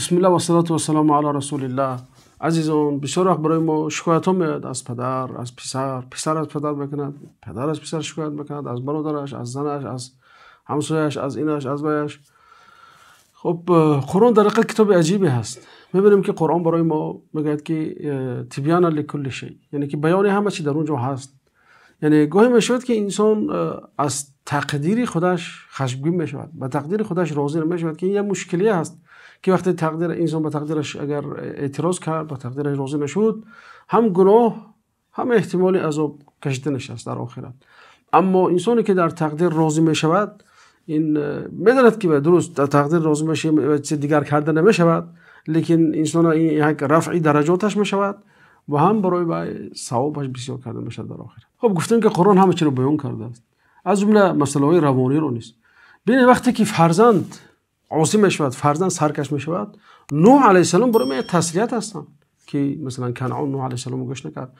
Бисмиллаҳ вассалату вассаламу ала расулиллаҳ. Азизон, бисёр вақт барои мо шикоятҳо меояд аз падар, аз писар, писар аз падар мекунад, падар аз писар шикоят мекунад, аз бародараш, аз занаш, аз ҳамсояш, аз инаш, аз ваяш. Хуб, Қуръон дар ҳақиқат китоби аҷибе ҳаст. Мебинем ки Қуръон барои мо мегӯяд ки тибёнан ликулли шай, яъне ки баёни ҳама чиз дар он ҷо ҳаст. Яъне гоҳе мешавад ки инсон аз тақдири худаш хашмгин мешавад, ба тақдири худаш розӣ намешавад, ки ин як мушкиле ҳаст ки вақте тақдир инсон ба тақдираш агар эътироз кард, ба тақдираш розӣ нашуд, ҳам гуноҳ, ҳам эҳтимоли азоб кашиданаш аст дар охират. Аммо инсоне ки дар тақдир розӣ мешавад, ин медонад ки дуруст дар тақдир розӣ мешавад, чизи дигар карда намешавад, лекин инсон ин як рафъи дараҷоташ мешавад ва ҳам барои савобаш бисёр карда мешавад дар охират. Хуб, гуфтем ки Қуръон ҳама чиро баён кардааст, аз ҷумла масъалаҳои равониро низ. Бинед, вақте ки фарзанд осӣ мешавад, фарзанд саркаш мешавад, Нӯҳ алайҳиссалом барои мо як таслият ҳастанд ки масалан Канъон Нӯҳ алайҳиссаломро гӯш накард.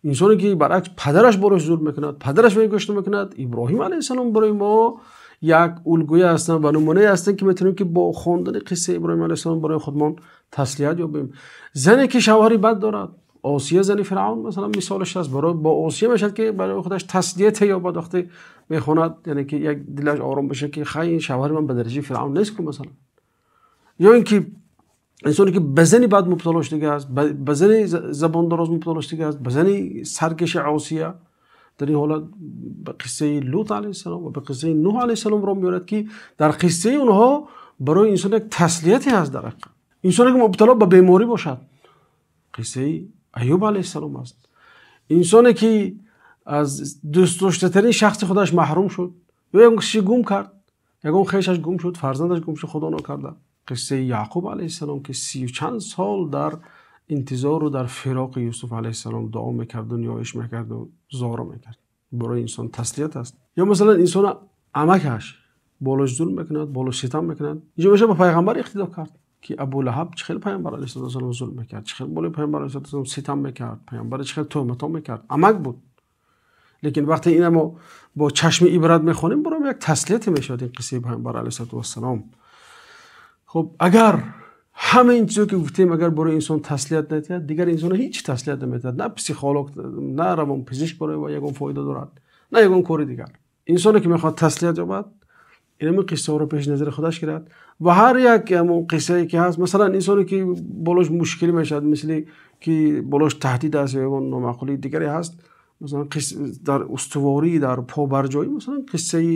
Инсоне ки баръакс падараш барояш зулм мекунад, падараш ба гӯш намекунад, Иброҳим алайҳиссалом барои мо як улгӯе ҳастанд ва намунае ҳастанд ки метавонем ки бо хондани қиссаи Иброҳим алайҳиссалом барои худамон таслият ёбем. Зане ки шавҳари бад дорад, Осия зани Фиръавн масалан мисолаш аст, барои бо Осия мешавад ки барои худаш таслият ёбад вақте мехонад, яъне ки як дилаш ором бишавад ки хай, ин шавҳари ман ба дараҷаи Фиръавн нест ку масалан. Ё инки инсоне ки ба зани бад мубтало шудааст, ба зани забондароз мубтало шудааст, ба зани саркаши Осия, дар ин ҳолат ба қиссаи Лут алайҳиссалом ва ба қиссаи Нӯҳ алайҳиссалом ро меорад ки дар қиссаи онҳо барои инсон як таслияте ҳаст. Дар ҳақиқат инсоне ки мубтало ба беморӣ бошад, қиссаи Айюб алайҳиссалом аст. Инсоне ки аз дӯстдоштатарин шахси худаш маҳрум шуд, ё як кише гум кард, ягон хешаш гум шуд, фарзандаш гум шуд, худо накарда, қиссаи Яъқуб алайҳиссалом ки 30 чанд сол дар интизору дар фироқи Юсуф алайҳиссалом дуо мекарду, ниёиш мекарду, зоро мекард, барои инсон таслият аст. Ё масалан инсон амакаш болош зулм мекунад, болош ситам мекунад, инҷо мешавад ба пайғамбар иқтидо кард ки Абу Лаҳаб чӣ хел пайғамбар алайҳиссалом зулм мекард, чӣ хел болои пайғамбар алайҳиссалом ситам мекард, пайғамбар чӣ хел туҳматҳо мекард, амак буд. Лекин вақте ина мо бо чашми ибрат мехонем, барои як таслияте мешавад ин қиссаи пайғамбар алайҳиссалом. Хуб, агар ҳама ин чизо ки гуфтем агар барои инсон таслият надиҳад, дигар инсон ҳеҷ таслият намедиҳад, на психолог, на равонпизишк барои ӯ ягон фоида дорад, на ягон кори дигар. Инсоне ки мехоҳад таслият ёбад, ин қиссаҳоро пеши назари худаш гирад ва ҳар як ҳамон қиссае ки ҳаст, масалан инсоне ки болош мушкилӣ мешавад, мисли ки болош таҳдид аст ё ягон номаъқулии дигаре ҳаст, масалан дар устуворӣ, дар побарҷоӣ, масалан қиссаи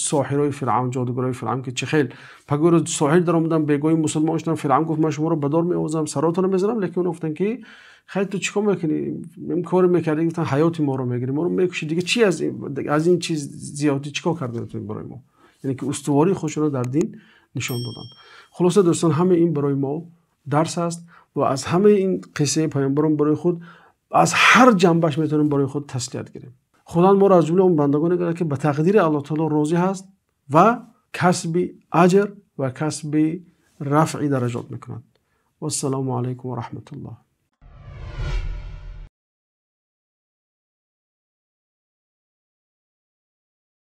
соҳирои Фиръавн, ҷодугарои Фиръавн ки чӣ хел пагоҳ соҳир даромадан, бегоҳи мусулмон шудан, Фиръавн гуфт ман шуморо ба дор меовозам, саротонро мезанам, лекин онҳо гуфтанд ки хай ту чӣ кор мекунӣ, ин коре мекардӣ, гуфтанд ҳаёти моро мегирӣ, моро мекушӣ, дига чӣ аз ин чиз зиёдӣ чӣ кор кардӣ ту барои мо? Яъне ки устувории худшонро дар дин нишон доданд. Хулоса дӯстон, ҳамаи ин барои мо дарс аст ва аз ҳамаи ин қиссаи пайғамбарон барои худ аз ҳар ҷанбаш метавонем барои худ таслият гирем. Худованд моро аз ҷумлаи он бандагоне кард ки ба тақдири Аллоҳ таоло розӣ ҳаст ва касби аҷр ва касби рафъи дараҷот мекунад. Вассалому алайкум ва раҳматуллоҳ.